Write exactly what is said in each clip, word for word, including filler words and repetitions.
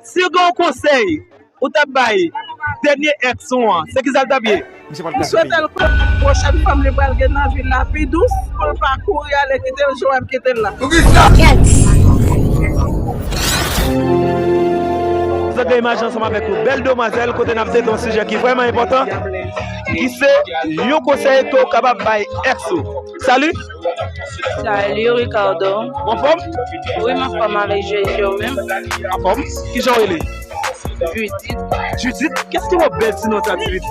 Si w gen yon konsèy ou t ap bay dènye èks ou an, se kisa l t ap ye? M swete l konn pwochèn fanm li pral gen nan vi l la pi dous, pou l pa kouri ale kite l jan w ap kite l la. Zòt gen imaj ansanm avèk yon bèl demwazèl kote n ap trete yon sijè ki vrèman enpòtan, ki se yon konsèy ke w kapab bay èks ou. Salut! Salut Ricardo. Anfòm? Wi, m anfòm avèk Jezi, ou menm? Anfòm? Kijan w rele? Judith. Judith? Kiyès ki ba w bèl ti non sa, Judith?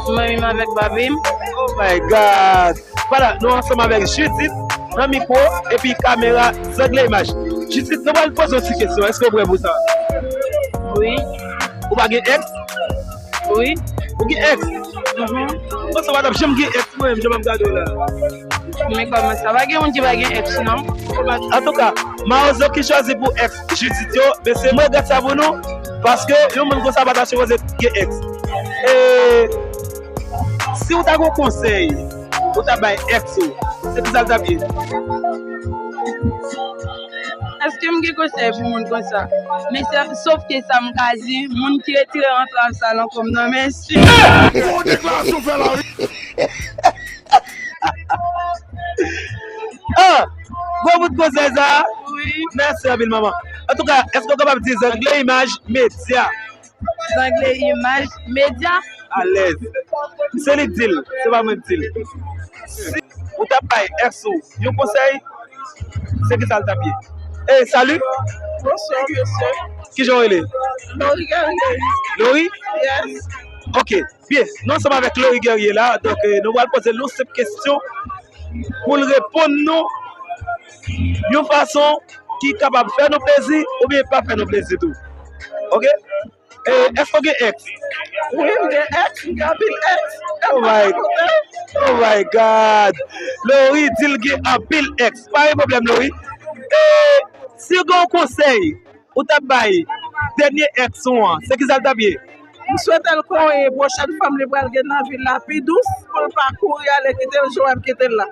Mwen menm avèk papi m. Oh my God! Vwala, nou ansanm avèk Judith nan mikwo epi kamera zangle imaj. Judith, nou pral poze yon ti kesyon. Èske w prè pou sa? Wi. Ou pa gen èks? Wi. Ou gen èks? Mhm. Bon, sa pa t ap janm gen èks mwen menm, jan m ap gade w la. Men kòman sa? Pa gen moun ki pa gen èks, non? Antouka, mawozo ki chwazi pou èks Judith yo, mesye, mwen regrèt sa pou nou, paske yon moun konsa pa ta sipoze gen èks. E si w ta gen yon konsèy ou ta bay èks ou, se kisa l t ap ye? Èske m gen konsèy pou moun konsa? Men se, sof ke sa m ka di, moun ki retire antrav sa nan kò m nan, mèsi. Fè yon deklarasyon fè la, wi. Ah! Gwo bout konsèy sa a. Wi. Mèsi anpil, manman. Antouka, èske w kapab di zangle imaj medya? Zangle imaj medya. Alèz. Se li k di l, se pa mwen k di l. Si ou t ap bay èks ou yon konsèy, se kisa l t ap ye? Ey, salut! Bonswa, mesye. Kijan w rele? Lori Guerrier. Lori? Yes. Ok, byen. Nou ansanm avèk Lori Guerrier la, donk, eh, nou pral poze l yon senp kesyon pou l reponn nou yon fason ki kapab fè nou plezi oubyen pa fè nou plezi tou. Ok? Eh, èske w gen èks? Wi, m gen èks, m gen anpil èks. Oh my, oh my God! Lori di l gen anpil èks. Pa gen pwoblèm, Lori. Eh, si w gen yon konsèy ou t ap bay dènye èks ou an, se kisa l t ap ye? M swete l konn pwochèn fanm li pral gen nan vi l la pi dous, pou l pa kouri ale kite l jan w ap kite l la.